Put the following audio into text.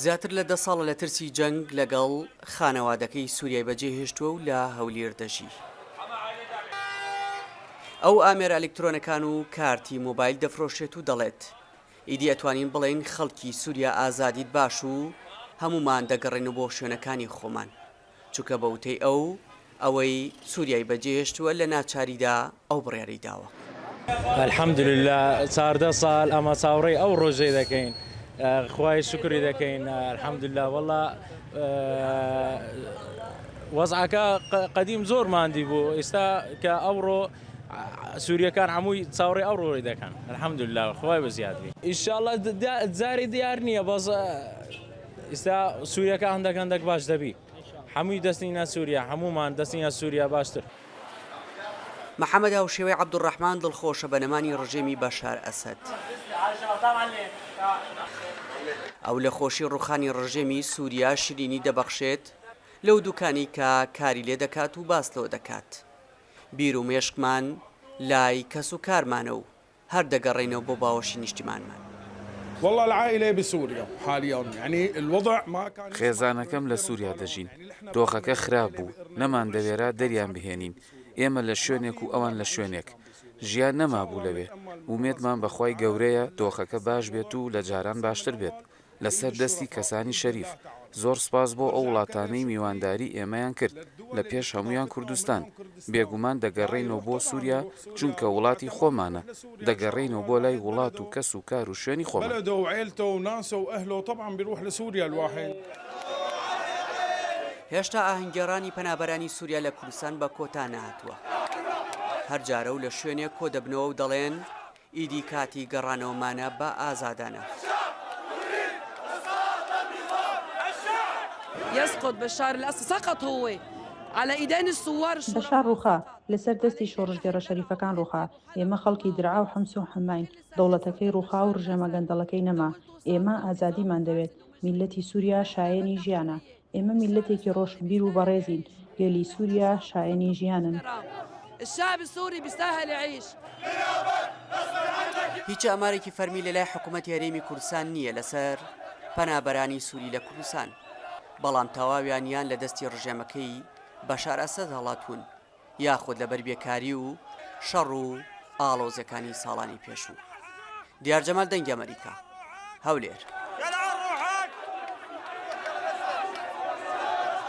زیاتر لە دە ساڵە لە ترسی جەنگ لەگەڵ خانەوادەکەی سوریای بەجێهێشتووە و لە هەولێر دەژی. ئەو ئامێرە ئەلیکترۆنەکان و کارتی مۆبایل دەفرۆشێت و دەڵێت، ئیدی ئەتوانین بڵێین خەڵکی سوریا ئازادیت باش و هەموومان دەگەڕێینەوە بۆ شوێنەکانی خۆمان. چونکە بە وتەی ئەو، ئەوەی سوریای بەجێهێشتووە لە ناچاریدا ئەو بڕیارەی داوە. الحمدللە 14 ساڵ ئەمە چاوەڕێی ئەو ڕۆژەی دەکەین خوای شوکری دەکەین الحمدللە وەڵا وەزعەکە قەدیم زۆر ماندی بوو ئێستا کە ئەوڕۆ سووریەکان هەمووی چاوەڕێی ئەو ڕۆی دەکەن الحمدللە خوای بەزیاد بی ئیشاڵڵا جاری دیار نییە بەس ئیستا سوریەکە هەندەک هەندەک باش دەبی هەمووی دەستینە سوریا هەموومان دەستینە سوریا باشتر. محەمەد هاوشێوەی عەبدولڕەحمان دڵخۆشە بە نەمانی ڕژێمی بەشار ئەسەد. ئەو لە خۆشی ڕووخانی ڕژێمی سوریا شیرینی دەبەخشێت لەو دوکانەی کە کاری لێ دەکات و باس لەوە دەکات بیر و مێشکمان لای کەسوکارمانە و هەر دەگەڕێینەوە بۆ باوەشی نیشتیمانمان. خێزانەکەم لە سووریا دەژین، دۆخەکە خراپ بوو، نەماندەوێرا دەریان بهێنین، ئێمە لە شوێنێک و ئەوان لە شوێنێک، ژیان نەمابوو لەوێ، ئومێدمان بە خوای گەورەیە دۆخەکە باش بێت و لە جاران باشتر بێت. لەسەر دەستی کەسانی شەریف. زۆر سوپاس بۆ ئەو وڵاتانەی میوانداری ئێمەیان کرد، لە پێش هەموویان کوردستان. بێگومان دەگەڕێینەوە بۆ سووریا، چونکە وڵاتی خۆمانە، دەگەڕێینەوە بۆ لای وڵات و کەس و کار و شوێنی خۆمان. هێشتا ئاهەنگگێڕانی پەنابەرانی سووریا لە کوردستان بە کۆتا نەهاتووە. هەر جارە و لە شوێنێک کۆدەبنەوە و دەڵێن، ئیدی کاتی گەڕانەوەمانە بە ئازادانە. بەشار ڕووخا، لەسەر دەستی شۆڕشگێڕە شەریفەکان ڕووخا، ئێمە خەڵکی درعا و حمس و حەماین، دەوڵەتەکەی ڕووخا و ڕژێمە گەندەڵەکەی نەما، ئێمە ئازادیمان دەوێت، میللەتی سووریا شایەنی ژیانە، ئێمە میللەتێکی ڕۆشنبیر و بەڕێزین، گەلی سووریا شایەنی ژیانن. هیچ ئامارێکی فەرمی لەلای حکوومەتی هەرێمی کوردستان نییە لەسەر پەنابەرانی سووری لە کوردستان، بەڵام تەواویان یان لە دەستی ڕژێمەکەی بەشار ئەسەد هەڵاتوون یاخود لەبەر بێکاری و شەڕ و ئاڵۆزیەکانی ساڵانی پێشوو. دیار جەمال دەنگی ئەمەریکا، هەولێر.